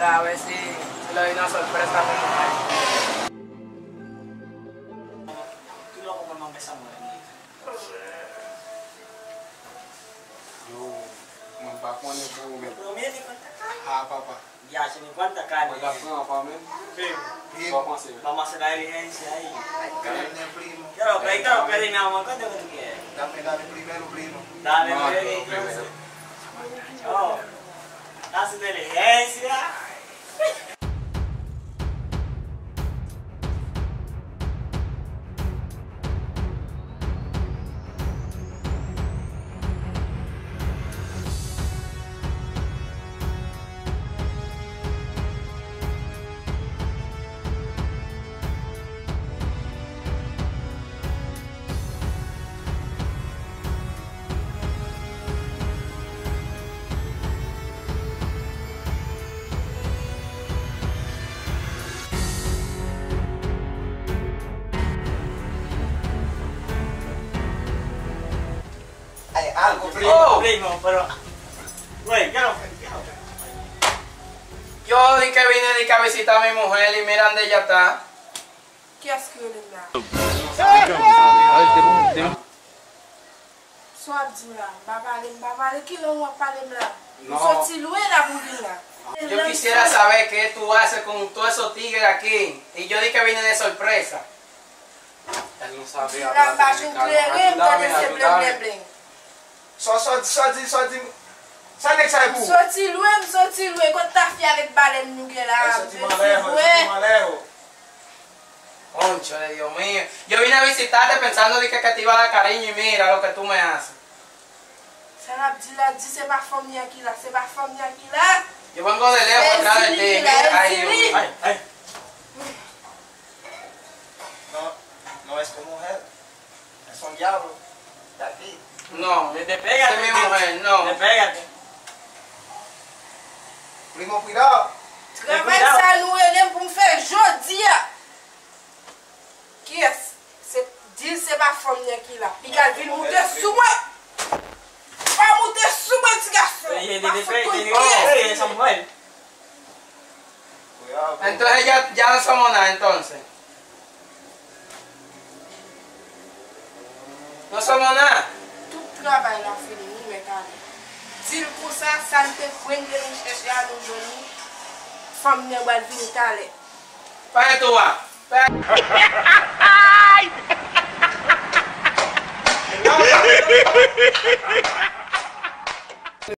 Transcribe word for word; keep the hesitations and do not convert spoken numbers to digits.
A wè, se, se lè nan sòl prèske ap vin. Tout lè w konprann mwen sa mwen. Yo, mwen pa konnen pou ou menm. Premye li konn ta kay. Ha, papa. Byaje, men konn ta kay. Mwen ta pran pa menm. Sa w panse? Manman se la, li ensi a. Yo, bay ta, bay li nan mwen, konn te konn gen. Dame, dame primero, primo. Dame primero. Oh. Nasyon de Leyè, isi a. Ay, al, go play. Oh! Play, man, pero. Wait, get off, get off. Yo, di ke vine di ke vizita mi mujer, y mira dónde ella está. Kiyès ki rele m la? Sa w ap di m la? M pa pale, m pa pale. Ki lang w ap pale m la? M soti lwen la pou m vin la. Yo quisiera saber qué tú haces con todos esos tigres aquí. Y yo di que vine de sorpresa. Él no sabe hablar dominicano. Di la m pa jwenn kleren, m tande se blen, blen, blen. Sa, sa, sa di, sa di, sa nèg sa e pou ou? M soti lwen, m soti lwen. Kot tafya avèk balèn nou gen la? Ay, soti malè, soti malè. Cónchale, Dios mío. Yo vine a visitarte pensando de que, que te iba a dar cariño y mira lo que tú me haces. Sa l ap di la, di se pa fanmi an ki la, se pa fanmi an ki la. Yo vengo de lejos atrás de ti, mira, ay, Dios mío. Ay, ay. No, no es tu mujer. Es un diablo de aquí. No, es mi mujer, no. Despégate. Primo, cuidado. Travay sa nou rele m pou m fè jodi a. Kiyès? Se, di l se pa fanm nan ki la. Piga di l moute sou mwen. Pa moute sou mwen, ti gason. Pa fout mwen kiyès. Entonces ya, ya no somos nada entonces. No somos nada. Tout travay la fini, nou mèt ale. Di l konsa, sa n te jwenn ke nou chèche a, nou jwenn li. Fanm nan pral vini talè. Pè tou a. Pè.